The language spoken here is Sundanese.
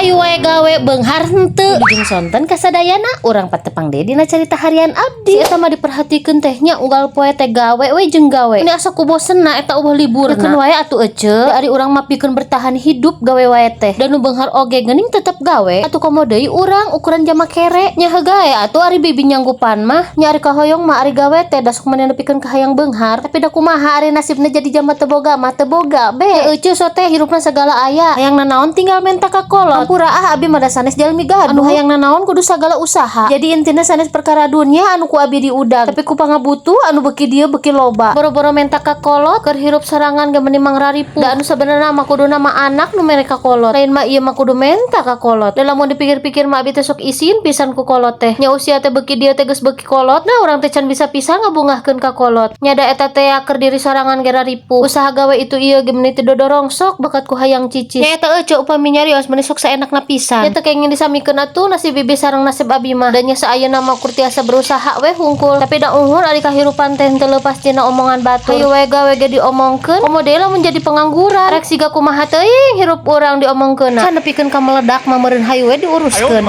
Hayu wae gawe, beunghar henteu. Wilujeng sonten kasadayana, urang patepang deui dina carita harian abdi. Si eta mah diperhatikeun teh nya, unggal poe teh gawe we jeung gawe. Ini asa ku bosenna eta euweuh libur. Keun wae atuh, ece. Ari urang mah pikeun bertahan hidup gawe wae teh. Dan nu beunghar oge geuning tetep gawe. Atuh komo deui urang ukuran jama kere. Nya hegae atuh ari bibi nyanggupan mah. Nya ari kahoyong mah ari gawe teh da sok maneh nepikeun ka hayang beunghar. Tapi da kumaha, ari nasibna jadi jama teu boga mah teu boga be. Ece so teh hirupna sagala aya. Hayang nanaon tinggal menta ka kolot. Hampura ah, abi mah da sanes jalmi gaduh. Anu hayang nanaon kudu sagala usaha. Jadi intina sanes perkara dunya anu ku abi diudag. Tapi ku pangabutuh anu beuki dieu beuki loba. Boro-boro menta ka kolot, keur hirup sorangan ge meuni mangraripuh. Da anu sabenerna mah kuduna mah anak nu mere ka kolot. Lain mah ieu mah kudu menta ka kolot. Da lamun dipikir-pikir mah abi teh sok isin pisan ku kolot teh. Nya usia teh beuki dieu teh geus beuki kolot. Nah, urang teh can bisa pisan ngabungahkeun ka kolot. Nya da eta teh keur diri sorangan ge raripuh. Usaha gawe itu ieu ge meuni teu dodorong sok bakat ku hayang cicis. Nya eta ece upami nyarios meuni sok saenakna pisan. Nya teu kenging disamikeun atuh nasib bibi sareng nasib abi mah. Dan nya saayeuna mah kur tiasa berusaha we hungkul. Tapi da uhun ari kahirupan teh teu leupas tina omongan batur. Hayu we gawe ge diomongkeun. Komo deui lamun jadi pengangguran. Rek siga kumaha teuing hirup urang diomongkeunna. Can nepikeun ka meledak mah meureun hayu we diuruskeun.